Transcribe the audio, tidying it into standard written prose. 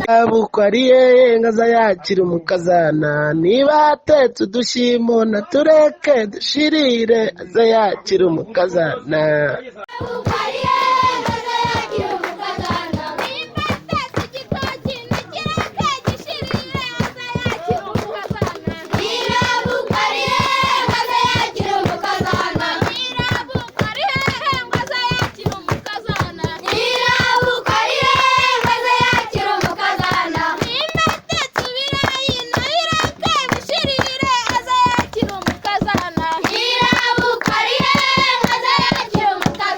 Nyirabukwe ari hehe ngo aze yakire umukazana? Niba atetse udushyimbo natureke dushirire, aze yakire umukazana.